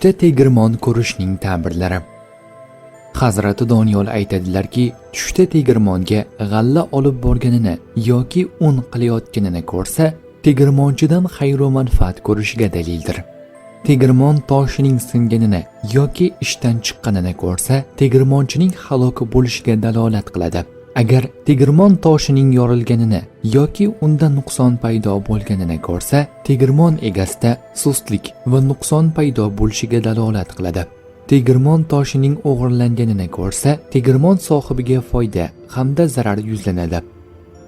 Tushda tegirmon ko'rishning ta'birlari. Hazrati Doniyor aytadilarki, tushda tegirmonga g'alla olib borganini yoki un qilayotganini ko'rsa, tegirmonchidan xayru manfaat ko'rishiga dalildir. Tegirmon toshining singanini yoki ishdan chiqqanini ko'rsa, tegirmonchining halok bo'lishiga dalolat qiladi. Agar tegirmon toshining yorilganini yoki unda nuqson paydo bo'lganini ko'rsa, tegirmon egasida sustlik va nuqson paydo bo'lishiga dalolat qiladi. Tegirmon toshining o'g'irlanganini ko'rsa, tegirmon sohibiga foyda hamda zarar yuzlanadi.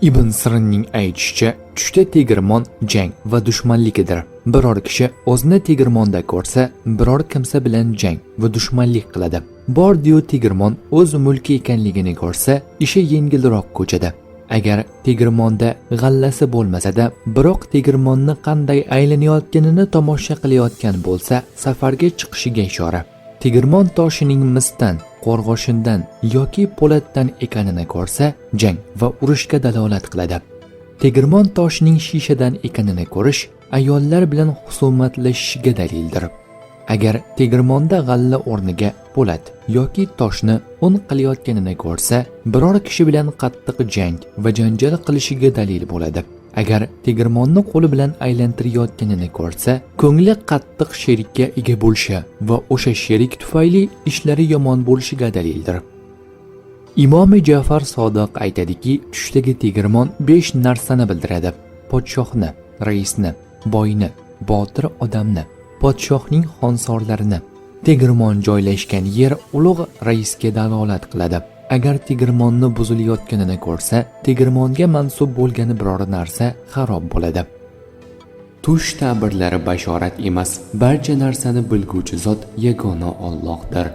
Ibn Sirinning aytishicha, tushda tegirmon jang va dushmanligidir. Biror kishi o'zini tegirmonda ko'rsa, biror kimsa bilan jang va dushmanlik qiladi. Bordiyu tegirmon o'z mulki ekanligini ko'rsa, ishi yengilroq ko'chadi. Agar tegirmonda g'allasi bo'lmasa-da, biroq tegirmonni qanday aylanayotganini tomosha qilayotgan bo'lsa, safarga chiqishiga ishora. Tegirmon toshining misdan, qo'rg'oshindan yoki po'latdan ekanini ko'rsa, jang va urushga dalolat qiladi. Tegirmon toshining shishadan ekanini ko'rish ayollar bilan husumatlashishiga dalildir. Agar tegirmonda g'alla o'rniga po'lat yoki toshni un qilayotganini ko'rsa, biror kishi bilan qattiq jang va janjal qilishiga dalil bo'ladi. Agar tegirmonni qo'li bilan aylantirayotganini ko'rsa, ko'ngli qattiq sherikka ega bo'lishi va o'sha sherik tufayli ishlari yomon bo'lishiga dalildir. Imomi Ja'far Sodiq aytadiki, tushdagi tegirmon 5 narsani bildiradi: podshohni, raisni, boyni, botir odamni, podshohning xonsorlarini. Tegirmon joylashgan yer ulug' raisga dalolat qiladi. Agar tegirmonni buzilayotganini ko'rsa, tegirmonga mansub bo'lgan biror narsa xarob bo'ladi. Tush ta'birlari bashorat emas, barcha narsani bilguvchi zot yagona Allohdir.